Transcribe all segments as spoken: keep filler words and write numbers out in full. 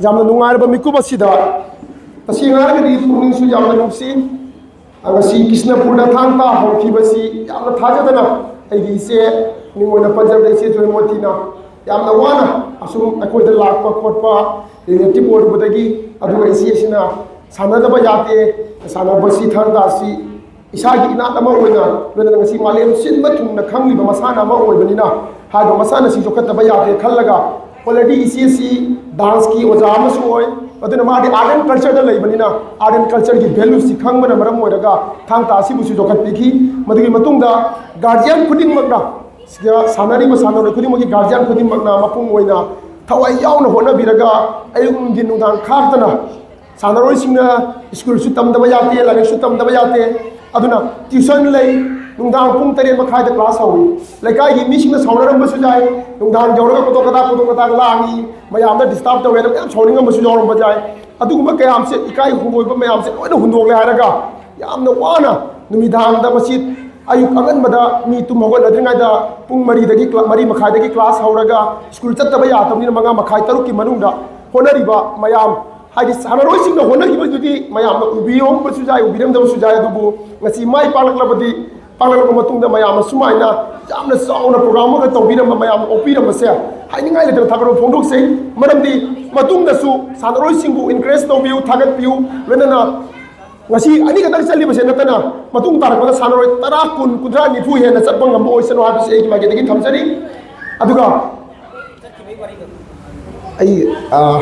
ꯌꯥꯝꯅ ꯅꯨꯡꯉꯥꯏꯔꯕ ꯃꯤꯀꯨꯞ ꯑꯁꯤꯗ ꯇꯁꯦꯡꯅ ꯍꯥꯏꯔꯒꯗꯤ ꯄꯨꯛꯅꯤꯡꯁꯨ ꯌꯥꯝꯅ ꯅꯨꯡꯁꯤ꯫ ꯉꯁꯤ ꯀ꯭ꯔꯤꯁꯅꯄꯨꯔꯗ ꯊꯥꯡ ꯇꯥ ꯍꯧꯈꯤꯕꯁꯤ ꯌꯥꯝꯅ ꯊꯥꯖꯗꯅ ꯑꯩꯒꯤ ꯏꯆꯦ ꯃꯤꯡ ꯑꯣꯏꯅ ꯄꯟꯖꯕꯗ ꯏꯆꯦ ꯖꯣꯏꯃꯣꯇꯤꯅ ꯌꯥꯝꯅ ꯋꯥꯅ ꯑꯁꯨꯝ ꯑꯩꯈꯣꯏꯗ ꯂꯥꯛꯄ ꯈꯣꯠꯄ ꯔꯤꯂꯦꯇꯤꯚ ꯑꯣꯏꯔꯨꯕꯗꯒꯤ, ꯑꯗꯨꯒ ꯏꯆꯦꯁꯤꯅ ꯁꯥꯟꯅꯗꯕ ꯌꯥꯗꯦ, ꯁꯥꯟꯅꯕꯁꯤ ꯊꯥꯡ ꯇꯥꯁꯤ ꯏꯁꯥꯒꯤ ꯏꯅꯥꯠ ꯑꯃ ꯑꯣꯏꯅ ꯂꯣꯏꯅꯅ ꯉꯁꯤ ꯃꯥꯂꯦꯝ ꯁꯤꯟꯕ ꯊꯨꯡꯅ ꯈꯪꯂꯤꯕ ꯃꯁꯥꯟꯅ ꯑꯃ ꯑꯣꯏꯕꯅꯤꯅ ꯍꯥꯏꯔꯤꯕ ꯃꯁꯥꯟꯅꯁꯤ ꯌꯣꯛꯈꯠꯇꯕ ꯌꯥꯗꯦ ꯈꯜꯂꯒ already ꯏꯆꯦꯁꯤ ꯗꯥꯟꯁꯀꯤ ꯑꯣꯖꯥ ꯑꯃꯁꯨ ꯑꯣꯏ꯫ ꯑꯗꯨꯅ ꯃꯥꯗꯤ ꯑꯥꯔꯠ ꯑꯦꯟ ꯀꯜꯆꯔꯗ ꯂꯩꯕꯅꯤꯅ ꯑꯥꯔꯠ ꯑꯦꯟ ꯀꯜꯆꯔꯒꯤ ꯚꯦꯂꯨꯁꯤ ꯈꯪꯕꯅ ꯃꯔꯝ ꯑꯣꯏꯔꯒ ꯊꯥꯡ ꯇꯥ ꯑꯁꯤꯕꯨꯁꯨ ꯌꯣꯛꯈꯠꯄꯤꯈꯤ꯫ ꯃꯗꯨꯒꯤ ꯃꯇꯨꯡꯗ ꯒꯥꯔꯖꯤꯌꯥꯟ ꯈꯨꯗꯤꯡꯃꯛꯅ, ꯁꯤꯗ ꯁꯥꯟꯅꯔꯤꯕ ꯁꯥꯟꯅꯔꯣꯏ ꯈꯨꯗꯤꯡꯃꯛꯀꯤ ꯒꯥꯔꯖꯤꯌꯥꯟ ꯈꯨꯗꯤꯡꯃꯛꯅ ꯃꯄꯨꯡ ꯑꯣꯏꯅ ꯊꯋꯥꯏ ꯌꯥꯎꯅ ꯍꯣꯠꯅꯕꯤꯔꯒ ꯑꯌꯨꯛ ꯅꯨꯡꯊꯤꯟ ꯅꯨꯡꯗꯥꯡ ꯈꯥꯛꯇꯅ ꯁꯥꯟꯅꯔꯣꯏꯁꯤꯡꯅ ꯁ꯭ꯀꯨꯜꯁꯨ ꯇꯝꯗꯕ ꯌꯥꯗꯦ, ꯂꯥꯏꯔꯤꯛꯁꯨ ꯇꯝꯗꯕ ꯌꯥꯗꯦ꯫ ꯑꯗꯨꯅ ꯇ꯭ꯌꯨꯁꯟ ꯂꯩ, ꯅꯨꯡꯗꯥꯡ ꯄꯨꯡ ꯇꯔꯦꯠ ꯃꯈꯥꯏꯗ ꯀ꯭ꯂꯥꯁ ꯍꯧꯏ꯫ ꯂꯩꯀꯥꯏꯒꯤ ꯃꯤꯁꯤꯡꯅ ꯁꯥꯎꯅꯔꯝꯕꯁꯨ ꯌꯥꯏ, ꯅꯨꯡꯗꯥꯡ ꯌꯧꯔꯒ ꯀꯣꯇꯣꯛ ꯀꯇꯥꯛ ꯀꯣꯇꯣꯛ ꯀꯇꯥꯛ ꯂꯥꯡꯉꯤ, ꯃꯌꯥꯝꯗ ꯗꯤꯁꯇꯥꯔꯕ ꯇꯧꯋꯦꯅ ꯃꯌꯥꯝ ꯁꯥꯎꯅꯤꯡꯉꯝꯕꯁꯨ ꯌꯥꯎꯔꯝꯕ ꯌꯥꯏ꯫ ꯑꯗꯨꯒꯨꯝꯕ ꯀꯌꯥꯝꯁꯦ, ꯏꯀꯥꯏ ꯍꯪꯒꯣꯏꯕ ꯃꯌꯥꯝꯁꯦ ꯂꯣꯏꯅ ꯍꯨꯟꯗꯣꯛꯂꯦ ꯍꯥꯏꯔꯒ ꯌꯥꯝꯅ ꯋꯥꯅ ꯅꯨꯃꯤꯗꯥꯡꯗ ꯃꯁꯤ ꯑꯌꯨꯛ ꯑꯉꯟꯕꯗ ꯃꯤ ꯇꯨꯝ ꯍꯧꯒꯠꯅꯗ꯭ꯔꯤꯉꯩꯗ ꯄꯨꯡ ꯃꯔꯤꯗꯒꯤ ꯀ꯭ꯂꯥ-, ꯃꯔꯤ ꯃꯈꯥꯏꯗꯒꯤ ꯀ꯭ꯂꯥꯁ ꯍꯧꯔꯒ ꯁ꯭ꯀꯨꯜ ꯆꯠꯇꯕ ꯌꯥꯗꯕꯅꯤꯅ ꯃꯉꯥ ꯃꯈꯥꯏ ꯇꯔꯨꯛꯀꯤ ꯃꯅꯨꯡꯗ ꯍꯣꯠꯅꯔꯤꯕ ꯃꯌꯥꯝ, ꯍꯥꯏꯗꯤ ꯁꯥꯟꯅꯔꯣꯏꯁꯤꯡꯅ ꯍꯣꯠꯅꯈꯤꯕꯗꯨꯗꯤ ꯃꯌꯥꯝꯅ ꯎꯕꯤꯔꯝꯕꯁꯨ ꯌꯥꯏ, ꯎꯕꯤꯔꯝꯗꯕꯁꯨ ꯌꯥꯏ, ꯑꯗꯨꯕꯨ ꯉꯁꯤ ꯃꯥꯏ ꯄꯥꯛꯂꯛꯂꯕꯗꯤ, ꯄꯥꯛꯂꯛꯂꯕ ꯃꯇꯨꯡꯗ ꯃꯌꯥꯝꯅ ꯁꯨꯃꯥꯏꯅ ꯌꯥꯝꯅ ꯆꯥꯎꯅ ꯄ꯭ꯔꯣꯒ꯭ꯔꯥꯝ ꯑꯃꯒ ꯇꯧꯕꯤꯔꯝꯕ, ꯃꯌꯥꯝꯅ ꯑꯣꯛꯄꯤꯔꯝꯕꯁꯦ ꯍꯥꯏꯅꯤꯡꯉꯥꯏ ꯂꯩꯇꯅ ꯊꯥꯒꯠꯄ ꯐꯣꯡꯗꯣꯛꯆꯩ꯫ ꯃꯔꯝꯗꯤ ꯃꯇꯨꯡꯗꯁꯨ ꯁꯥꯟꯅꯔꯣꯏꯁꯤꯡꯕꯨ ꯏꯟꯀꯔꯦꯖ ꯇꯧꯕꯤꯌꯨ, ꯊꯥꯒꯠꯄꯤꯌꯨ, ꯂꯣꯏꯅꯅ ꯉꯁꯤ ꯑꯅꯤꯈꯛꯇꯪ ꯆꯠꯂꯤꯕꯁꯦ ꯅꯠꯇꯅ ꯃꯇꯨꯡ ꯇꯥꯔꯛꯄꯗ ꯁꯥꯟꯅꯔꯣꯏ ꯇꯔꯥ, ꯀꯨꯟ, ꯀꯨꯟꯊ꯭ꯔꯥ, ꯅꯤꯐꯨ ꯍꯦꯟꯅ ꯆꯠꯄ ꯉꯝꯕ ꯑꯣꯏꯁꯅꯨ ꯍꯥꯏꯕꯁꯤ ꯑꯩꯒꯤ ꯃꯥꯏꯀꯩꯗꯒꯤ ꯊꯝꯖꯔꯤ꯫ ꯑꯗꯨꯒ ꯑꯩ, ꯑ,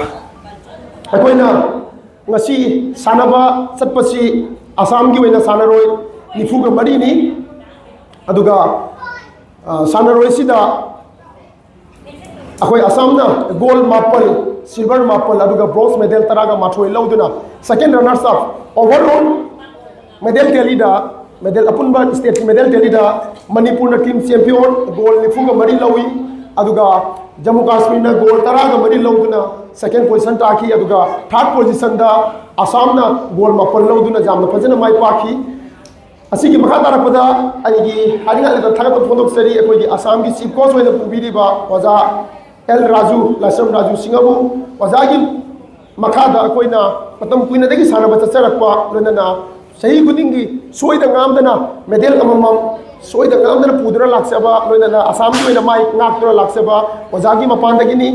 ꯑꯩꯈꯣꯏꯅ ꯉꯁꯤ ꯁꯥꯟꯅꯕ ꯆꯠꯄꯁꯤ ꯑꯁꯥꯝꯒꯤ ꯑꯣꯏꯅ ꯁꯥꯟꯅꯔꯣꯏ ꯅꯤꯐꯨꯒ ꯃꯔꯤꯅꯤ꯫ ꯑꯗꯨꯒ, ꯑ, ꯁꯥꯟꯅꯔꯣꯏꯁꯤꯗ ꯑꯩꯈꯣꯏ ꯑꯁꯥꯝꯅ ꯒꯣꯜ ꯃꯥꯄꯜ, ꯁꯤꯜꯚꯔ ꯃꯥꯄꯜ, ꯑꯗꯨꯒ ꯕ꯭ꯔꯣꯟꯖ ꯃꯦꯗꯜ ꯇꯔꯥꯒ ꯃꯥꯊꯣꯏ ꯂꯧꯗꯨꯅ second runners up, overall medal ꯇꯦꯂꯤꯗ, ꯃꯦꯗꯜ, ꯑꯄꯨꯟꯕ ꯁ꯭ꯇꯦꯠꯀꯤ ꯃꯦꯗꯜ ꯇꯦꯂꯤꯗ ꯃꯅꯤꯄꯨꯔꯅ ꯇꯤꯝ ꯆꯦꯝꯄꯤꯌꯟ ꯒꯣꯜ ꯅꯤꯐꯨꯒ ꯃꯔꯤ ꯂꯧꯏ꯫ ꯑꯗꯨꯒ ꯖꯝꯃꯨ ꯀꯥꯁꯃꯤꯔꯅ ꯒꯣꯜ ꯇꯔꯥꯒ ꯃꯔꯤ ꯂꯧꯗꯨꯅ ꯁꯦꯀꯦꯟ ꯄꯣꯖꯤꯁꯟ ꯇꯥꯈꯤ꯫ ꯑꯗꯨꯒ ꯊꯥꯔꯠ ꯄꯣꯖꯤꯁꯟꯗ ꯑꯁꯥꯝꯅ ꯒꯣꯜ ꯃꯥꯄꯜ ꯂꯧꯗꯨꯅ ꯌꯥꯝꯅ ꯐꯖꯅ ꯃꯥꯏ ꯄꯥꯛꯈꯤ꯫ ꯑꯁꯤꯒꯤ ꯃꯈꯥ ꯇꯥꯔꯛꯄꯗ ꯑꯩꯒꯤ ꯍꯥꯏꯅꯤꯡꯉꯥꯏ ꯂꯩꯇꯅ ꯊꯥꯒꯠꯄ ꯐꯣꯡꯗꯣꯛꯆꯔꯤ ꯑꯩꯈꯣꯏꯒꯤ ꯑꯁꯥꯝꯒꯤ ꯆꯤꯐ ꯀꯣꯆ ꯑꯣꯏꯅ ꯄꯨꯕꯤꯔꯤꯕ ꯑꯣꯖꯥ ꯑꯦꯜ ꯔꯥꯖꯨ, ꯂꯥꯏꯁ꯭ꯔꯝ ꯔꯥꯖꯨ ꯁꯤꯡ ꯑꯕꯨ ꯑꯣꯖꯥꯒꯤ ꯃꯈꯥꯗ ꯑꯩꯈꯣꯏꯅ ꯃꯇꯝ ꯀꯨꯏꯅꯗꯒꯤ ꯁꯥꯟꯅꯕ ꯆꯠꯆꯔꯛꯄ, ꯂꯣꯏꯅꯅ ꯆꯍꯤ ꯈꯨꯗꯤꯡꯒꯤ ꯁꯣꯏꯗ ꯉꯥꯝꯗꯅ ꯃꯦꯗꯦꯜ ꯑꯃꯃꯝ ꯁꯣꯏꯗ ꯉꯥꯝꯗꯅ ꯄꯨꯗꯨꯅ ꯂꯥꯛꯆꯕ, ꯂꯣꯏꯅꯅ ꯑꯁꯥꯝꯒꯤ ꯑꯣꯏꯅ ꯃꯥꯏ ꯉꯥꯛꯇꯨꯅ ꯂꯥꯛꯆꯕ ꯑꯣꯖꯥꯒꯤ ꯃꯄꯥꯟꯗꯒꯤꯅꯤ꯫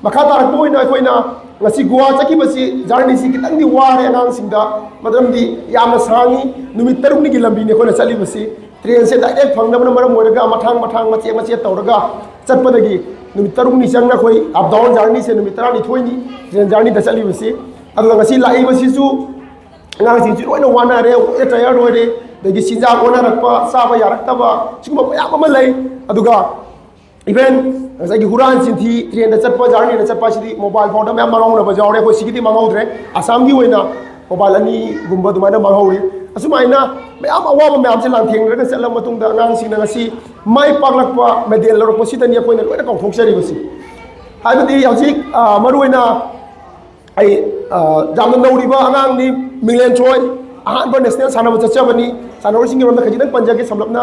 ꯃꯈꯥ ꯇꯥꯔꯛꯄ ꯑꯣꯏꯅ ꯑꯩꯈꯣꯏꯅ ꯉꯁꯤ ꯒꯣꯋꯥ ꯆꯠꯈꯤꯕꯁꯤ, ꯖꯔꯅꯤꯁꯤ ꯈꯤꯇꯪꯗꯤ ꯋꯥꯔꯦ ꯑꯉꯥꯡꯁꯤꯡꯗ, ꯃꯔꯝꯗꯤ ꯌꯥꯝꯅ ꯁꯥꯡꯉꯤ, ꯅꯨꯃꯤꯠ ꯇꯔꯨꯛꯅꯤꯒꯤ ꯂꯝꯕꯤꯅꯤ ꯑꯩꯈꯣꯏꯅ ꯆꯠꯂꯤꯕꯁꯤ꯫ ꯇ꯭ꯔꯦꯟꯁꯦ ꯗꯥꯏꯔꯦꯛ ꯐꯪꯗꯕꯅ ꯃꯔꯝ ꯑꯣꯏꯔꯒ ꯃꯊꯥꯡ ꯃꯊꯥꯡ ꯃꯆꯦꯠ ꯃꯆꯦꯠ ꯇꯧꯔꯒ ꯆꯠꯄꯗꯒꯤ ꯅꯨꯃꯤꯠ ꯇꯔꯨꯛꯅꯤ ꯆꯪꯅ ꯑꯩꯈꯣꯏ ꯑꯞ ꯗꯥꯎꯟ ꯖꯔꯅꯤꯁꯦ ꯅꯨꯃꯤꯠ ꯇꯔꯥꯅꯤꯊꯣꯏꯅꯤ ꯇ꯭ꯔꯦꯟ ꯖꯔꯅꯤꯗ ꯆꯠꯂꯤꯕꯁꯤ꯫ ꯑꯗꯨꯒ ꯉꯁꯤ ꯂꯥꯛꯏꯕꯁꯤꯁꯨ ꯑꯉꯥꯡꯁꯤꯡꯁꯤ ꯂꯣꯏꯅ ꯋꯥꯅꯔꯦ, ꯂꯣꯏꯅ ꯇꯌꯥꯔ ꯑꯣꯏꯔꯦ, ꯑꯗꯒꯤ ꯆꯤꯟꯖꯥꯛ ꯑꯣꯟꯅꯔꯛꯄ, ꯆꯥꯕ ꯌꯥꯔꯛꯇꯕ, ꯁꯤꯒꯨꯝꯕ ꯃꯌꯥꯝ ꯑꯃ ꯂꯩ꯫ ꯑꯗꯨꯒ ꯏꯚꯦꯟ ꯉꯁꯥꯏꯒꯤ ꯍꯨꯔꯥꯟ ꯆꯤꯟꯊꯤ, ꯇ꯭ꯔꯦꯟꯗ ꯆꯠꯄ, ꯖꯔꯅꯤꯗ ꯆꯠꯄ ꯑꯁꯤꯗꯤ ꯃꯣꯕꯥꯏꯜ ꯐꯥꯎꯗ ꯃꯌꯥꯝ ꯃꯥꯡꯍꯧꯅꯕ ꯌꯥꯎꯔꯦ꯫ ꯑꯩꯈꯣꯏ ꯁꯤꯒꯤꯗꯤ ꯃꯥꯡꯍꯧꯗ꯭ꯔꯦ, ꯑꯁꯥꯝꯒꯤ ꯑꯣꯏꯅ ꯃꯣꯕꯥꯏꯜ ꯑꯅꯤꯒꯨꯝꯕ ꯑꯗꯨꯃꯥꯏꯅ ꯃꯥꯡꯍꯧꯔꯤ꯫ ꯑꯁꯨꯃꯥꯏꯅ ꯃꯌꯥꯝ ꯑꯋꯥꯕ ꯃꯌꯥꯝꯁꯦ ꯂꯥꯟꯊꯦꯡꯅꯔꯒ ꯆꯠꯂꯕ ꯃꯇꯨꯡꯗ ꯑꯉꯥꯡꯁꯤꯡꯅ ꯉꯁꯤ ꯃꯥꯏ ꯄꯥꯛꯂꯛꯄ ꯃꯦꯗꯦꯜ ꯂꯧꯔꯛꯄꯁꯤꯗꯅꯤ ꯑꯩꯈꯣꯏꯅ ꯂꯣꯏꯅ ꯀꯥꯎꯊꯣꯛꯆꯔꯤꯕꯁꯤ꯫ ꯍꯥꯏꯕꯗꯤ ꯍꯧꯖꯤꯛ, ꯑ, ꯃꯔꯨꯑꯣꯏꯅ ꯑꯩ, ꯑ, ꯌꯥꯝꯅ ꯅꯧꯔꯤꯕ ꯑꯉꯥꯡꯅꯤ, ꯃꯤꯡꯂꯦꯟ ꯆꯣꯏ, ꯑꯍꯥꯟꯕ ꯅꯦꯁꯅꯦꯜ ꯁꯥꯟꯅꯕ ꯆꯠꯆꯕꯅꯤ꯫ ꯁꯥꯟꯅꯔꯣꯏꯁꯤꯡꯒꯤ ꯃꯔꯝꯗ ꯈꯖꯤꯛꯇꯪ ꯄꯟꯖꯒꯦ ꯁꯝꯂꯞꯅ꯫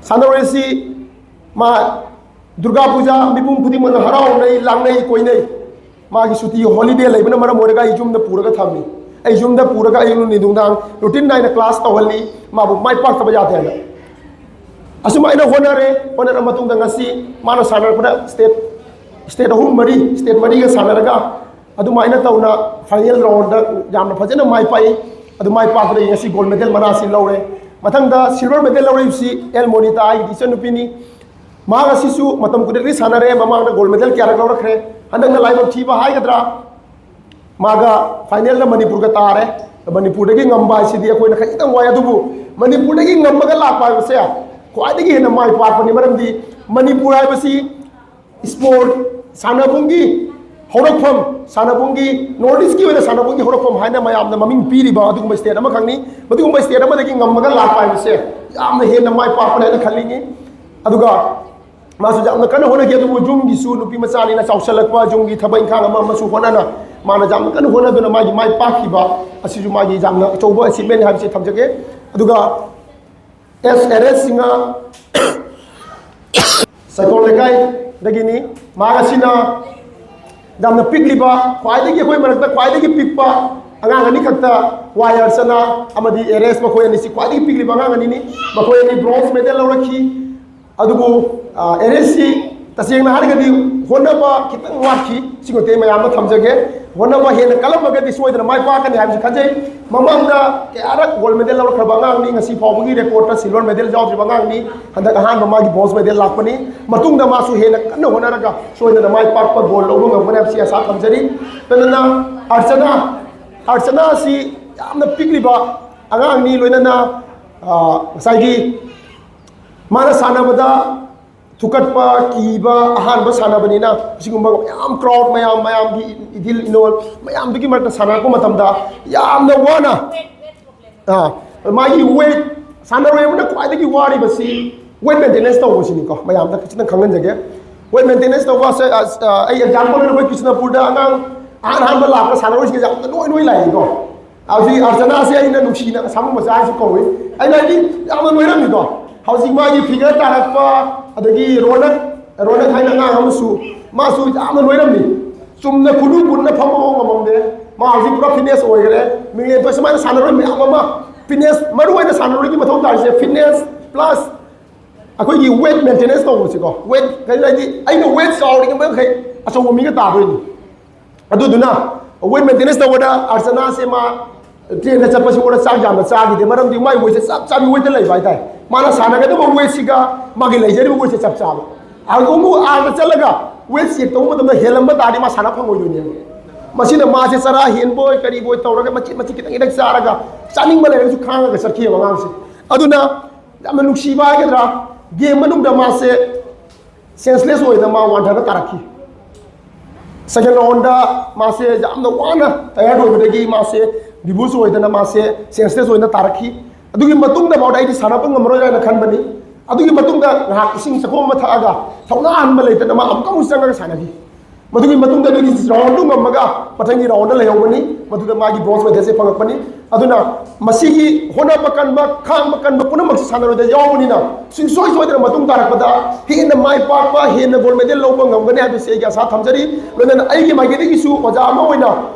ꯁꯥꯟꯅꯔꯣꯏ ꯑꯁꯤ ꯃꯥ ꯗꯨꯔꯒꯥ ꯄꯨꯖꯥ ꯃꯤꯄꯨꯝ ꯈꯨꯗꯤꯡꯃꯛꯅ ꯍꯔꯥꯎꯅꯩ, ꯂꯥꯡꯅꯩ, ꯀꯣꯏꯅꯩ꯫ ꯃꯥꯒꯤ ꯁꯨꯇꯤ ꯍꯣꯂꯤꯗꯦ ꯂꯩꯕꯅ ꯃꯔꯝ ꯑꯣꯏꯔꯒ ꯑꯩ ꯌꯨꯝꯗ ꯄꯨꯔꯒ ꯊꯝꯃꯤ꯫ ꯑꯩ ꯌꯨꯝꯗ ꯄꯨꯔꯒ ꯑꯌꯨꯛ ꯅꯨꯡꯊꯤꯟ ꯅꯨꯡꯗꯥꯡ ꯔꯨꯇꯤꯟ ꯅꯥꯏꯅ ꯀ꯭ꯂꯥꯁ ꯇꯧꯍꯜꯂꯤ꯫ ꯃꯥꯕꯨ ꯃꯥꯏ ꯄꯥꯛꯇꯕ ꯌꯥꯗꯦ ꯍꯥꯏꯅ꯫ ꯑꯁꯨꯃꯥꯏꯅ ꯍꯣꯠꯅꯔꯦ꯫ ꯍꯣꯠꯅꯔ ꯃꯇꯨꯡꯗ ꯉꯁꯤ ꯃꯥꯅ ꯁꯥꯟꯅꯔꯛꯄꯗ ꯁ꯭ꯇꯦꯠ, ꯁ꯭ꯇꯦꯠ ꯑꯍꯨꯝ ꯃꯔꯤ, ꯁ꯭ꯇꯦꯠ ꯃꯔꯤꯒ ꯁꯥꯟꯅꯔꯒ ꯑꯗꯨꯃꯥꯏꯅ ꯇꯧꯅ ꯐꯥꯏꯅꯦꯜ ꯔꯥꯎꯟꯗ ꯌꯥꯝꯅ ꯐꯖꯅ ꯃꯥꯏ ꯄꯥꯛꯏ꯫ ꯑꯗꯨ ꯃꯥꯏ ꯄꯥꯛꯄꯗꯒꯤ ꯉꯁꯤ ꯒꯣꯜ ꯃꯦꯗꯜ ꯃꯅꯥꯁꯤ ꯂꯧꯔꯦ꯫ ꯃꯊꯪꯗ ꯁꯤꯜꯚꯔ ꯃꯦꯗꯜ ꯂꯧꯔꯛꯏꯕꯁꯤ ꯑꯦꯜ ꯃꯣꯅꯤꯇꯥ, ꯑꯩꯒꯤ ꯏꯆꯟꯅꯨꯄꯤꯅꯤ꯫ ꯃꯍꯥꯛ ꯑꯁꯤꯁꯨ ꯃꯇꯝ ꯈꯨꯗꯤꯡꯒꯤ ꯁꯥꯟꯅꯔꯦ, ꯃꯃꯥꯡꯗ ꯒꯣꯜ ꯃꯦꯗꯜ ꯀꯌꯥꯔꯛ ꯂꯧꯔꯛꯈ꯭ꯔꯦ꯫ ꯍꯟꯗꯛꯅ ꯂꯥꯏꯕꯛ ꯊꯤꯕ ꯍꯥꯏꯒꯗ꯭ꯔꯥ, ꯃꯥꯒ ꯐꯥꯏꯅꯦꯜꯗ ꯃꯅꯤꯄꯨꯔꯒ ꯇꯥꯔꯦ꯫ ꯃꯅꯤꯄꯨꯔꯗꯒꯤ ꯉꯝꯕ ꯍꯥꯏꯁꯤꯗꯤ ꯑꯩꯈꯣꯏꯅ ꯈꯖꯤꯛꯇꯪ ꯋꯥꯏ, ꯑꯗꯨꯕꯨ ꯃꯅꯤꯄꯨꯔꯗꯒꯤ ꯉꯝꯃꯒ ꯂꯥꯛꯄ ꯍꯥꯏꯕꯁꯦ ꯈ꯭ꯋꯥꯏꯗꯒꯤ ꯍꯦꯟꯅ ꯃꯥꯏ ꯄꯥꯛꯄꯅꯤ꯫ ꯃꯔꯝꯗꯤ ꯃꯅꯤꯄꯨꯔ ꯍꯥꯏꯕꯁꯤ ꯏꯁꯄꯣꯔꯠ ꯁꯥꯟꯅꯕꯨꯡꯒꯤ ꯍꯧꯔꯛꯐꯝ, ꯁꯥꯟꯅꯕꯨꯡꯒꯤ, ꯅꯣꯔꯠ ꯏꯁꯀꯤ ꯑꯣꯏꯅ ꯁꯥꯟꯅꯕꯨꯡꯒꯤ ꯍꯧꯔꯛꯐꯝ ꯍꯥꯏꯅ ꯃꯌꯥꯝꯅ ꯃꯃꯤꯡ ꯄꯤꯔꯤꯕ ꯑꯗꯨꯒꯨꯝꯕ ꯁ꯭ꯇꯦꯠ ꯑꯃꯈꯛꯅꯤ꯫ ꯃꯗꯨꯒꯨꯝꯕ ꯁ꯭ꯇꯦꯠ ꯑꯃꯗꯒꯤ ꯉꯝꯃꯒ ꯂꯥꯛꯄ ꯍꯥꯏꯕꯁꯦ ꯌꯥꯝꯅ ꯍꯦꯟꯅ ꯃꯥꯏ ꯄꯥꯛꯄꯅꯦ ꯍꯥꯏꯅ ꯈꯜꯂꯤꯉꯤ꯫ ꯑꯗꯨꯒ ꯃꯥꯁꯨ ꯌꯥꯝꯅ ꯀꯟꯅ ꯍꯣꯠꯅꯈꯤ, ꯑꯗꯨꯕꯨ ꯌꯨꯝꯒꯤꯁꯨ, ꯅꯨꯄꯤ ꯃꯆꯥꯅꯤꯅ ꯆꯥꯎꯁꯜꯂꯛꯄ, ꯌꯨꯝꯒꯤ ꯊꯕꯛ ꯏꯪꯈꯥꯡ ꯑꯃ ꯑꯃꯁꯨ ꯍꯣꯠꯅꯅ ꯃꯥꯅ ꯌꯥꯝꯅ ꯀꯟꯅ ꯍꯣꯠꯅꯗꯨꯅ ꯃꯥꯒꯤ ꯃꯥꯏ ꯄꯥꯛꯈꯤꯕ ꯑꯁꯤꯁꯨ ꯃꯥꯒꯤ ꯌꯥꯝꯅ ꯑꯆꯧꯕ ꯑꯦꯆꯤꯞꯃꯦꯟ ꯍꯥꯏꯕꯁꯤ ꯊꯝꯖꯒꯦ꯫ ꯑꯗꯨꯒ ꯑꯦꯁ ꯑꯦꯔꯦꯁ ꯁꯤꯡꯍ, ꯁꯥꯏꯈꯣꯝ ꯂꯩꯀꯥꯏ, ꯗꯒꯤꯅꯤ꯫ ꯃꯍꯥꯛ ꯑꯁꯤꯅ ꯌꯥꯝꯅ ꯄꯤꯛꯂꯤꯕ, ꯈ꯭ꯋꯥꯏꯗꯒꯤ ꯑꯩꯈꯣꯏ ꯃꯔꯛꯇ ꯈ꯭ꯋꯥꯏꯗꯒꯤ ꯄꯤꯛꯄ ꯑꯉꯥꯡ ꯑꯅꯤꯈꯛꯇ, ꯋꯥꯏ ꯑꯔꯆꯅꯥ ꯑꯃꯗꯤ ꯑꯦꯔꯦꯁ, ꯃꯈꯣꯏ ꯑꯅꯤꯁꯤ ꯈ꯭ꯋꯥꯏꯗꯒꯤ ꯄꯤꯛꯂꯤꯕ ꯑꯉꯥꯡ ꯑꯅꯤꯅꯤ꯫ ꯃꯈꯣꯏ ꯑꯅꯤ ꯕ꯭ꯔꯣꯟꯖ ꯃꯦꯗꯜ ꯂꯧꯔꯛꯈꯤ꯫ ꯑꯗꯨꯕꯨ ꯑꯦꯔꯦꯁꯁꯤ ꯇꯁꯦꯡꯅ ꯍꯥꯏꯔꯒꯗꯤ ꯍꯣꯠꯅꯕ ꯈꯤꯇꯪ ꯋꯥꯠꯈꯤ꯫ ꯁꯤ ꯃꯇꯦꯡ ꯃꯌꯥꯝ ꯑꯃ ꯊꯝꯖꯒꯦ꯫ ꯍꯣꯠꯅꯕ ꯍꯦꯟꯅ ꯀꯜꯂꯝꯃꯒꯗꯤ ꯁꯣꯏꯗꯅ ꯃꯥꯏ ꯄꯥꯛꯀꯅꯤ ꯍꯥꯏꯕꯁꯤ ꯈꯟꯖꯩ꯫ ꯃꯃꯥꯡꯗ ꯀꯌꯥꯔꯛ ꯒꯣꯜ ꯃꯦꯗꯜ ꯂꯧꯔꯛꯈ꯭ꯔꯕ ꯑꯉꯥꯡꯅꯤ꯫ ꯉꯁꯤ ꯐꯥꯎꯕꯒꯤ ꯔꯦꯀꯣꯔꯗꯇ ꯁꯤꯜꯚꯔ ꯃꯦꯗꯜ ꯌꯥꯎꯗ꯭ꯔꯤꯕ ꯑꯉꯥꯡꯅꯤ꯫ ꯍꯟꯗꯛ ꯑꯍꯥꯟꯕ ꯃꯥꯒꯤ ꯕ꯭ꯔꯣꯟꯖ ꯃꯦꯗꯜ ꯂꯥꯛꯄꯅꯤ꯫ ꯃꯇꯨꯡꯗ ꯃꯥꯁꯨ ꯍꯦꯟꯅ ꯀꯟꯅ ꯍꯣꯠꯅꯔꯒ ꯁꯣꯏꯗꯅ ꯃꯥꯏ ꯄꯥꯛꯄ ꯒꯣꯜ ꯂꯧꯕ ꯉꯝꯒꯅꯤ ꯍꯥꯏꯕꯁꯤ ꯑꯁꯥ ꯊꯝꯖꯔꯤ꯫ ꯂꯣꯏꯅꯅ ꯑꯔꯆꯅꯥ, ꯑꯔꯆꯅꯥ ꯑꯁꯤ ꯌꯥꯝꯅ ꯄꯤꯛꯂꯤꯕ ꯑꯉꯥꯡꯅꯤ꯫ ꯂꯣꯏꯅꯅ ꯉꯁꯥꯏꯒꯤ ꯃꯥꯅ ꯁꯥꯟꯅꯕꯗ ꯊꯨꯀꯠꯄ ꯀꯤꯕ ꯑꯍꯥꯟꯕ ꯁꯥꯟꯅꯕꯅꯤꯅ ꯑꯁꯤꯒꯨꯝꯕ ꯃꯌꯥꯝ ꯀ꯭ꯔꯥꯎꯗ ꯃꯌꯥꯝ, ꯃꯌꯥꯝꯒꯤ ꯏꯊꯤꯜ ꯏꯅꯣꯜ ꯃꯌꯥꯝꯗꯨꯒꯤ ꯃꯔꯛꯇ ꯁꯥꯟꯅꯔꯛꯄ ꯃꯇꯝꯗ ꯌꯥꯝꯅ ꯋꯥꯅ, ꯑꯥ, ꯃꯥꯒꯤ ꯋꯦꯠ, ꯁꯥꯟꯅꯔꯣꯏ ꯑꯃꯅ ꯈ꯭ꯋꯥꯏꯗꯒꯤ ꯋꯥꯔꯤꯕꯁꯤ ꯋꯦꯠ ꯃꯦꯟꯇꯦꯅꯦꯟꯁ ꯇꯧꯕꯁꯤꯅꯤꯀꯣ꯫ ꯃꯌꯥꯝꯗ ꯈꯤꯇꯪ ꯈꯪꯍꯟꯖꯒꯦ꯫ ꯋꯦꯠ ꯃꯦꯟꯇꯦꯅꯦꯟꯁ ꯇꯧꯕ ꯑꯁꯦ, ꯑ, ꯑ, ꯑꯩ ꯑꯦꯛꯖꯥꯝꯄꯜ ꯑꯣꯏꯅ ꯑꯩꯈꯣꯏ ꯀ꯭ꯔꯤꯁꯅꯄꯨꯔꯗ ꯑꯉꯥꯡ ꯑꯍꯥꯟ ꯑꯍꯥꯟꯕ ꯂꯥꯛꯄ ꯁꯥꯟꯅꯔꯣꯏꯁꯤꯡꯁꯦ ꯌꯥꯝꯅ ꯅꯣꯏ ꯅꯣꯏ ꯂꯥꯛꯏꯀꯣ꯫ ꯍꯧꯖꯤꯛ ꯑꯔꯆꯅꯥꯁꯦ ꯑꯩꯅ ꯅꯨꯡꯁꯤꯅ ꯁꯥꯃꯨ ꯃꯆꯥ ꯍꯥꯏꯁꯨ ꯀꯧꯏ꯫ ꯑꯩꯅ ꯍꯥꯏꯗꯤ ꯌꯥꯝꯅ ꯅꯣꯏꯔꯝꯃꯤꯗꯣ꯫ ꯍꯧꯖꯤꯛ ꯃꯥꯒꯤ ꯐꯤꯒꯔ ꯇꯥꯔꯛꯄ, ꯑꯗꯒꯤ ꯔꯣꯅꯛ, ꯔꯣꯅꯛ ꯍꯥꯏꯅ ꯑꯉꯥꯡ ꯑꯃꯁꯨ, ꯃꯥꯁꯨ ꯌꯥꯝꯅ ꯅꯣꯏꯔꯝꯃꯤ꯫ ꯆꯨꯝꯅ ꯈꯨꯅꯨ ꯀꯨꯟꯅ ꯐꯝꯕ ꯐꯥꯎ ꯉꯝꯃꯝꯗꯦ꯫ ꯃꯥ ꯍꯧꯖꯤꯛ ꯄꯨꯔꯥ ꯐꯤꯠꯅꯦꯁ ꯑꯣꯏꯈ꯭ꯔꯦ꯫ ꯃꯤꯡꯂꯦꯟ ꯁꯨꯃꯥꯏꯅ ꯁꯥꯟꯅꯔꯣꯏ ꯃꯌꯥꯝ ꯑꯃ, ꯐꯤꯠꯅꯦꯁ, ꯃꯔꯨ ꯑꯣꯏꯅ ꯁꯥꯟꯅꯔꯣꯏꯒꯤ ꯃꯊꯧ ꯇꯥꯔꯤꯁꯦ ꯐꯤꯠꯅꯦꯁ ꯄ꯭ꯂꯁ ꯑꯩꯈꯣꯏꯒꯤ ꯋꯦꯠ ꯃꯦꯟꯇꯦꯅꯦꯟꯁ ꯇꯧꯕꯁꯤꯀꯣ꯫ ꯋꯦꯠ ꯀꯩꯅꯣ ꯍꯥꯏꯗꯤ ꯑꯩꯅ ꯋꯦꯠ ꯆꯥꯎꯔꯤꯉꯩ ꯑꯆꯧꯕ ꯃꯤꯒ ꯇꯥꯗꯣꯏꯅꯤ꯫ ꯑꯗꯨꯗꯨꯅ ꯋꯦꯠ ꯃꯦꯟꯇꯦꯅꯦꯟꯁ ꯇꯧꯕꯗ ꯑꯥꯔꯆꯅꯥꯁꯦ ꯃꯥ ꯇ꯭ꯔꯦꯟꯗ ꯆꯠꯄꯁꯤ ꯑꯣꯔ ꯆꯥꯛ ꯌꯥꯝꯅ ꯆꯥꯈꯤꯗꯦ꯫ ꯃꯔꯝꯗꯤ ꯃꯥꯏ ꯋꯦꯠꯁꯦ ꯆꯞ ꯆꯥꯕꯤ ꯋꯦꯠꯇ ꯂꯩꯕ ꯍꯥꯏꯇꯥꯔꯦ꯫ ꯃꯥꯅ ꯁꯥꯟꯅꯒꯗꯕ ꯋꯦꯠꯁꯤꯒ ꯃꯥꯒꯤ ꯂꯩꯖꯔꯤꯕ ꯋꯦꯠꯁꯦ ꯆꯞ ꯆꯥꯕ꯫ ꯑꯗꯨꯒ ꯑꯃꯨꯛ ꯑꯥꯗ ꯆꯠꯂꯒ ꯋꯦꯠ ꯆꯦꯛ ꯇꯧꯕ ꯃꯇꯝꯗ ꯍꯦꯜꯂꯝꯕ ꯇꯥꯔꯗꯤ ꯃꯥ ꯁꯥꯟꯅ ꯐꯪꯉꯣꯏꯗꯣꯏꯅꯦꯕ꯫ ꯃꯁꯤꯅ ꯃꯥꯁꯦ ꯆꯔꯥ ꯍꯦꯟꯕꯣꯏ ꯀꯔꯤꯕꯣꯏ ꯇꯧꯔꯒ ꯃꯆꯤꯠ ꯃꯆꯤꯠ ꯈꯤꯇꯪ ꯈꯤꯇꯪ ꯆꯥꯔꯒ ꯆꯥꯅꯤꯡꯕ ꯂꯩꯔꯒꯁꯨ ꯈꯥꯡꯉꯒ ꯆꯠꯈꯤꯑꯕ ꯑꯉꯥꯡꯁꯦ꯫ ꯑꯗꯨꯅ ꯌꯥꯝꯅ ꯅꯨꯡꯁꯤꯕ ꯍꯥꯏꯒꯗ꯭ꯔꯥ, ꯒꯦꯝ ꯃꯅꯨꯡꯗ ꯃꯥꯁꯦ ꯁꯦꯟꯁꯂꯦꯁ ꯑꯣꯏꯅ ꯃꯥ ꯋꯥꯟꯊꯔꯒ ꯇꯥꯔꯛꯈꯤ꯫ ꯁꯦꯀꯦꯟ ꯔꯥꯎꯟꯗ ꯃꯥꯁꯦ ꯌꯥꯝꯅ ꯋꯥꯅ ꯇꯌꯥꯔꯗ ꯑꯣꯏꯕꯗꯒꯤ ꯃꯥꯁꯦ ꯗꯤꯕꯨꯁ ꯑꯣꯏꯗꯅ ꯃꯥꯁꯦ ꯁꯦꯟꯁꯂꯦꯁ ꯑꯣꯏꯅ ꯇꯥꯔꯛꯈꯤ꯫ ꯑꯗꯨꯒꯤ ꯃꯇꯨꯡꯗ ꯐꯥꯎꯗ ꯑꯩꯗꯤ ꯁꯥꯟꯅꯕ ꯉꯝꯃꯔꯣꯏ ꯍꯥꯏꯅ ꯈꯟꯕꯅꯤ꯫ ꯑꯗꯨꯒꯤ ꯃꯇꯨꯡꯗ ꯉꯥꯏꯍꯥꯛ ꯏꯁꯤꯡ ꯆꯈꯣꯝ ꯑꯃ ꯊꯛꯑꯒ ꯊꯧꯅꯥ ꯍꯟꯕ ꯂꯩꯇꯅ ꯃꯥ ꯑꯃꯨꯛꯀ ꯑꯃꯨꯛ ꯆꯪꯉꯒ ꯁꯥꯟꯅꯈꯤ꯫ ꯃꯗꯨꯒꯤ ꯃꯇꯨꯡꯗ ꯑꯗꯨꯒꯤ ꯔꯥꯎꯟꯗꯨ ꯉꯝꯃꯒ ꯃꯊꯪꯒꯤ ꯔꯥꯎꯟꯗ ꯂꯩꯍꯧꯕꯅꯤ꯫ ꯃꯗꯨꯗ ꯃꯥꯒꯤ ꯕ꯭ꯔꯣꯟꯖ ꯃꯦꯗꯜꯁꯦ ꯐꯪꯉꯛꯄꯅꯤ꯫ ꯑꯗꯨꯅ ꯃꯁꯤꯒꯤ ꯍꯣꯠꯅꯕ ꯀꯟꯕ, ꯈꯥꯡꯕ ꯀꯟꯕ ꯄꯨꯝꯅꯃꯛꯁꯤ ꯁꯥꯟꯅꯔꯣꯏꯗ ꯌꯥꯎꯕꯅꯤꯅ, ꯁꯨꯡꯁꯣꯏ ꯁꯣꯏꯗꯅ ꯃꯇꯨꯡ ꯇꯥꯔꯛꯄꯗ ꯍꯦꯟꯅ ꯃꯥꯏ ꯄꯥꯛꯄ, ꯍꯦꯟꯅ ꯒꯣꯜ ꯃꯦꯗꯜ ꯂꯧꯕ ꯉꯝꯒꯅꯤ ꯍꯥꯏꯕꯁꯤ ꯑꯩꯒꯤ ꯑꯁꯥ ꯊꯝꯖꯔꯤ꯫ ꯂꯣꯏꯅꯅ ꯑꯩꯒꯤ ꯃꯥꯏꯀꯩꯗꯒꯤꯁꯨ ꯑꯣꯖꯥ ꯑꯃ ꯑꯣꯏꯅ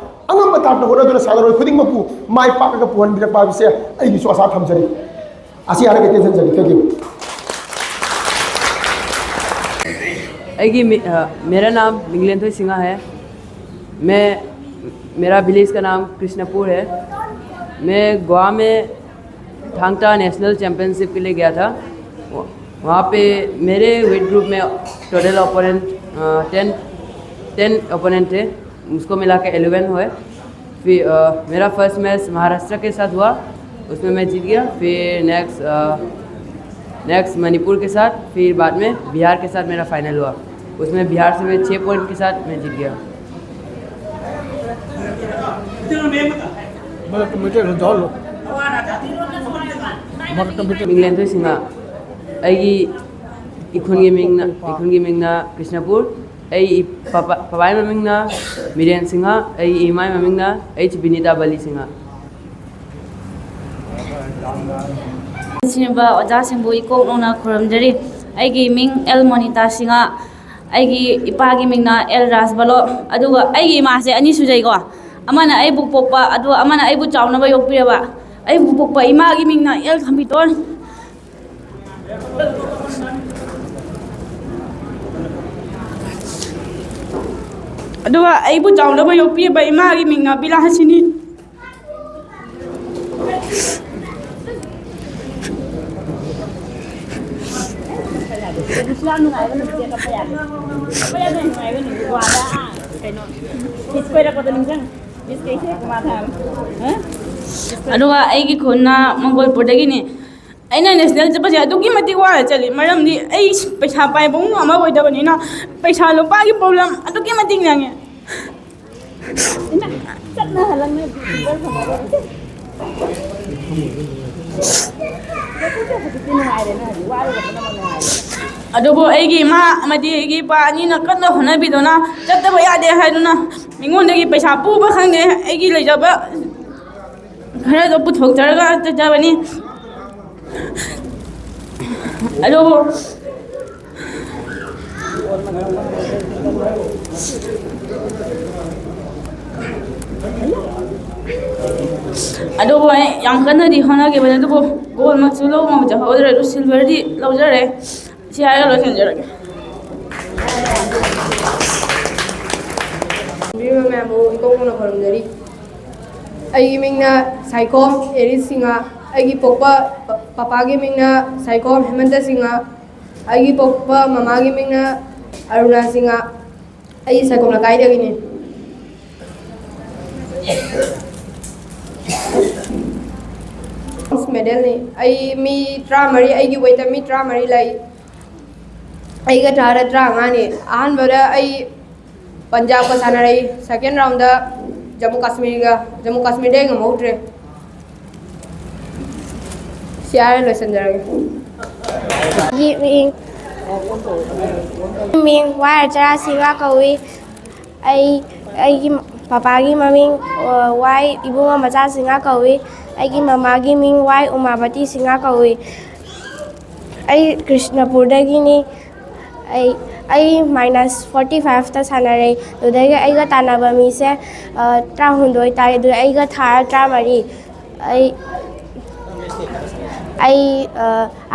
ꯑꯉꯝꯕ ꯊꯥꯛꯇ ꯍꯣꯠꯅꯗꯨꯅ ꯁꯥꯟꯅꯔꯣꯏ ꯈꯨꯗꯤꯡꯃꯛꯄꯨ ꯃꯥꯏ ꯄꯥꯛꯂꯒ ꯄꯨꯍꯟꯕꯤꯔꯛꯄ ꯍꯥꯏꯕꯁꯦ ꯑꯩꯒꯤꯁꯨ ꯑꯁꯥ ꯊꯝꯖꯔꯤ꯫ ꯑꯁꯤ ꯍꯥꯏꯔꯒ ꯇꯦꯟꯁꯤꯟꯖꯔꯤ꯫ Thank you꯫ ꯑꯩꯒꯤ ꯃꯤ-, ꯑ, मेरा नाम मिंगलेंथोई सिंहा है। मैं, मेरा विलेज का नाम कृष्णपुर है। मैं गोवा में थांग टा नेशनल चैंपियनशिप के लिए गया था। वह-, वहाँ पे मेरे वेट ग्रुप में टोटल ओपोनेंट, अ, टेन, टेन ओपोनेंट थे, उसको मिला के इलेवन हुए। फिर, अ, मेरा फर्स्ट मैच महाराष्ट्र के साथ हुआ, उसमें मैं जीत गया। फिर नेक्स्ट, अ, नेक्स्ट मणिपुर के साथ, फिर बाद में बिहार के साथ मेरा फाइनल हुआ, उसमें बिहार से मैं छः पॉइंट के साथ मैं जीत गया। ꯃꯔꯛꯇ ꯃꯩꯇꯩꯂꯣꯟ ꯇꯧꯍꯜꯂꯣ꯫ ꯃꯔꯛꯇ ꯃꯩꯇꯩ- ꯃꯤꯡꯂꯦꯟꯊꯣꯏ ꯁꯤꯡꯍ꯫ ꯑꯩꯒꯤ ꯏꯈꯨꯜꯒꯤ ꯃꯤꯡꯅ, ꯏꯈꯨꯜꯒꯤ ꯃꯤꯡꯅ ꯀ꯭ꯔꯤꯁꯅꯄꯨꯔ꯫ ꯑꯩ ꯏ-, ꯄꯄꯥ-, ꯄꯄꯥꯒꯤ ꯃꯃꯤꯡꯅ ꯃꯤꯔꯦꯟ ꯁꯤꯡꯍ꯫ ꯑꯩ ꯏꯃꯥꯒꯤ ꯃꯃꯤꯡꯅ ꯑꯩꯆ ꯕꯤꯅꯤꯇꯥ ꯕꯂꯤ ꯁꯤꯡꯍ꯫ ꯁꯤꯟꯕ ꯑꯣꯖꯥꯁꯤꯡꯕꯨ ꯏꯀꯣꯛ ꯅꯧꯅ ꯈꯨꯔꯨꯝꯖꯔꯤ꯫ ꯑꯩꯒꯤ ꯃꯤꯡ ꯑꯦꯜ ꯃꯣꯅꯤꯇꯥ ꯁꯤꯡꯍ꯫ ꯑꯩꯒꯤ ꯏꯄꯥꯒꯤ ꯃꯤꯡꯅ ꯑꯦꯜ ꯔꯥꯖꯕꯂꯣ꯫ ꯑꯗꯨꯒ ꯑꯩꯒꯤ ꯏꯃꯥꯁꯦ ꯑꯅꯤ ꯁꯨꯖꯩꯀꯣ꯫ ꯑꯃꯅ ꯑꯩꯕꯨ ꯄꯣꯛꯄ, ꯑꯗꯨꯒ ꯑꯃꯅ ꯑꯩꯕꯨ ꯆꯥꯎꯅꯕ ꯌꯣꯛꯄꯤꯔꯕ꯫ ꯑꯩꯕꯨ ꯄꯣꯛꯄ ꯏꯃꯥꯒꯤ ꯃꯤꯡꯅ ꯑꯦꯜ ꯈꯝꯕꯤꯇꯣꯟ꯫ ꯑꯗꯨꯒ ꯑꯩꯕꯨ ꯆꯥꯎꯅꯕ ꯌꯣꯛꯄꯤꯕ ꯏꯃꯥꯒꯤ ꯃꯤꯡꯅ ꯕꯤꯂꯥꯁꯤꯅꯤ꯫ ꯑꯗꯨꯒ ꯑꯩꯒꯤ ꯈꯨꯟꯅ ꯃꯪꯒꯣꯜꯄꯨꯔꯗꯒꯤꯅꯤ꯫ ꯑꯩꯅ ꯅꯦꯁꯅꯦꯜ ꯆꯠꯄꯁꯦ ꯑꯗꯨꯛꯀꯤ ꯃꯇꯤꯛ ꯋꯥꯅ ꯆꯠꯂꯤ, ꯃꯔꯝꯗꯤ ꯑꯩ ꯄꯩꯁꯥ ꯄꯥꯏꯕ ꯏꯃꯨꯡ ꯑꯃ ꯑꯣꯏꯗꯕꯅꯤꯅ ꯄꯩꯁꯥ ꯂꯨꯄꯥꯒꯤ ꯄ꯭ꯔꯣꯕ꯭ꯂꯦꯝ ꯑꯗꯨꯛꯀꯤ ꯃꯇꯤꯛ ꯅꯪꯉꯦ꯫ ꯏꯃꯥ, ꯆꯠꯅ ꯍꯜꯂꯛꯅ ꯐꯤꯚꯔ ꯐꯪꯉꯕ? ꯍꯧꯖꯤꯛꯇꯤ ꯅꯨꯡꯉꯥꯏꯔꯦ, ꯅꯪ ꯍꯧꯖꯤꯛ ꯋꯥꯔꯨꯕ ꯄꯨꯝꯅꯃꯛ ꯅꯨꯡꯉꯥꯏꯔꯦ꯫ ꯑꯗꯨꯕꯨ ꯑꯩꯒꯤ ꯏꯃꯥ ꯑꯃꯗꯤ ꯑꯩꯒꯤ ꯏꯄꯥ ꯑꯅꯤꯅ ꯀꯟꯅ ꯍꯣꯠꯅꯕꯤꯗꯨꯅ ꯆꯠꯇꯕ ꯌꯥꯗꯦ ꯍꯥꯏꯗꯨꯅ ꯃꯤꯉꯣꯟꯗꯒꯤ ꯄꯩꯁꯥ ꯄꯨꯕ ꯈꯪꯗꯦ, ꯑꯩꯒꯤ ꯂꯩꯖꯕ ꯈꯔꯗꯣ ꯄꯨꯊꯣꯛꯆꯔꯒ ꯆꯠꯆꯕꯅꯤ꯫ ꯑꯗꯨꯕꯨ ꯑꯗꯨꯕꯨ ꯑꯩ ꯌꯥꯝ ꯀꯟꯅꯗꯤ ꯍꯣꯠꯅꯈꯤꯕꯅꯤ, ꯑꯗꯨꯕꯨ ꯒꯣꯜꯃꯛꯁꯨ ꯂꯧꯕ ꯉꯝꯖꯍꯧꯗ꯭ꯔꯦ, ꯑꯗꯨ ꯁꯤꯜꯚꯔꯗꯤ ꯂꯧꯖꯔꯦ꯫ ꯁꯤ ꯍꯥꯏꯔꯒ ꯂꯣꯏꯁꯤꯟꯖꯔꯒꯦ꯫ ꯈꯪꯕꯤꯔꯤꯕ ꯃꯌꯥꯝꯕꯨ ꯏꯀꯣꯛ ꯀꯣꯛꯅ ꯈꯨꯔꯨꯝꯖꯔꯤ꯫ ꯑꯩꯒꯤ ꯃꯤꯡꯅ ꯁꯥꯏꯈꯣꯝ ꯑꯦꯔꯤꯁ ꯁꯤꯡꯍ꯫ ꯑꯩꯒꯤ ꯄꯣꯛꯄ ꯄ-, ꯄꯄꯥꯒꯤ ꯃꯤꯡꯅ ꯁꯥꯏꯈꯣꯝ ꯍꯦꯃꯟꯇ ꯁꯤꯡꯍ꯫ ꯑꯩꯒꯤ ꯄꯣꯛꯄ ꯃꯃꯥꯒꯤ ꯃꯤꯡꯅ ꯑꯔꯨꯅꯥ ꯁꯤꯡꯍ꯫ ꯑꯩ ꯁꯥꯏꯈꯣꯝ ꯂꯩꯀꯥꯏꯗꯒꯤꯅꯤ꯫ ꯕ꯭ꯔꯣꯟꯖ ꯃꯦꯗꯜꯅꯤ꯫ ꯑꯩ ꯃꯤ ꯇꯔꯥꯃꯔꯤ, ꯑꯩꯒꯤ ꯋꯦꯠꯇ ꯃꯤ ꯇꯔꯥꯃꯔꯤ ꯂꯩ꯫ ꯑꯩꯒ ꯊꯥꯔ ꯇꯔꯥꯃꯉꯥꯅꯤ꯫ ꯑꯍꯥꯟꯕꯗ ꯑꯩ ꯄꯟꯖꯥꯕꯀ ꯁꯥꯟꯅꯔꯛꯏ, ꯁꯦꯀꯦꯟ ꯔꯥꯎꯟꯗ ꯖꯝꯃꯨ ꯀꯥꯁꯃꯤꯔꯒ, ꯖꯝꯃꯨ ꯀꯥꯁꯃꯤꯔꯗ ꯑꯩ ꯉꯝꯍꯧꯗ꯭ꯔꯦ꯫ ꯁꯤ ꯍꯥꯏꯔ ꯂꯣꯏꯁꯤꯟꯖꯔꯒꯦ꯫ ꯑꯩꯒꯤ ꯃꯤꯡ, ꯃꯤꯡ ꯋꯥꯏ ꯆꯔꯥ ꯁꯤꯡꯍ ꯀꯧꯏ꯫ ꯑꯩ, ꯑꯩꯒꯤ ꯄꯄꯥꯒꯤ ꯃꯃꯤꯡ, ꯑ, ꯋꯥꯏ ꯏꯕꯨꯡꯉꯣ ꯃꯆꯥ ꯁꯤꯡꯍ ꯀꯧꯏ꯫ ꯑꯩꯒꯤ ꯃꯃꯥꯒꯤ ꯃꯤꯡ ꯋꯥꯏ ꯎꯃꯥꯕꯇꯤ ꯁꯤꯡꯍ ꯀꯧꯏ꯫ ꯑꯩ ꯀ꯭ꯔꯤꯁꯅꯄꯨꯔꯗꯒꯤꯅꯤ꯫ ꯑꯩ, ꯑꯩ ꯃꯥꯏꯅꯁ ꯐꯣꯔꯇꯤ ꯐꯥꯏꯚꯇ ꯁꯥꯟꯅꯔꯦ꯫ ꯑꯗꯨꯗꯒꯤ ꯑꯩꯒ ꯇꯥꯟꯅꯕ ꯃꯤꯁꯦ, ꯑ, ꯇꯔꯥꯍꯨꯝꯗꯣꯏ ꯇꯥꯏ꯫ ꯑꯗꯨꯗ ꯑꯩꯒ ꯊꯥꯔ ꯇꯔꯥꯃꯔꯤ꯫ ꯑꯩ, ꯑꯩ, ꯑ,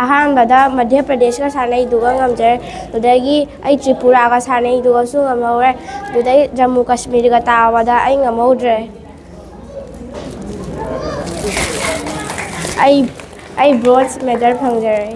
ꯑꯍꯥꯟꯕꯗ ꯃꯙ꯭ꯌ ꯄ꯭ꯔꯗꯦꯁꯀ ꯁꯥꯟꯅꯩꯗꯨꯒ ꯉꯝꯖꯔꯦ꯫ ꯑꯗꯨꯗꯒꯤ ꯑꯩ ꯇ꯭ꯔꯤꯄꯨꯔꯥꯒ ꯁꯥꯟꯅꯩꯗꯨꯒꯁꯨ ꯉꯝꯍꯧꯔꯦ꯫ ꯑꯗꯨꯗꯩ ꯖꯝꯃꯨ ꯀꯥꯁꯃꯤꯔꯒ ꯇꯥꯕꯗ ꯑꯩ ꯉꯝꯍꯧꯗ꯭ꯔꯦ꯫ ꯑꯩ, ꯑꯩ ꯕ꯭ꯔꯣꯟꯖ ꯃꯦꯗꯜ ꯐꯪꯖꯔꯦ꯫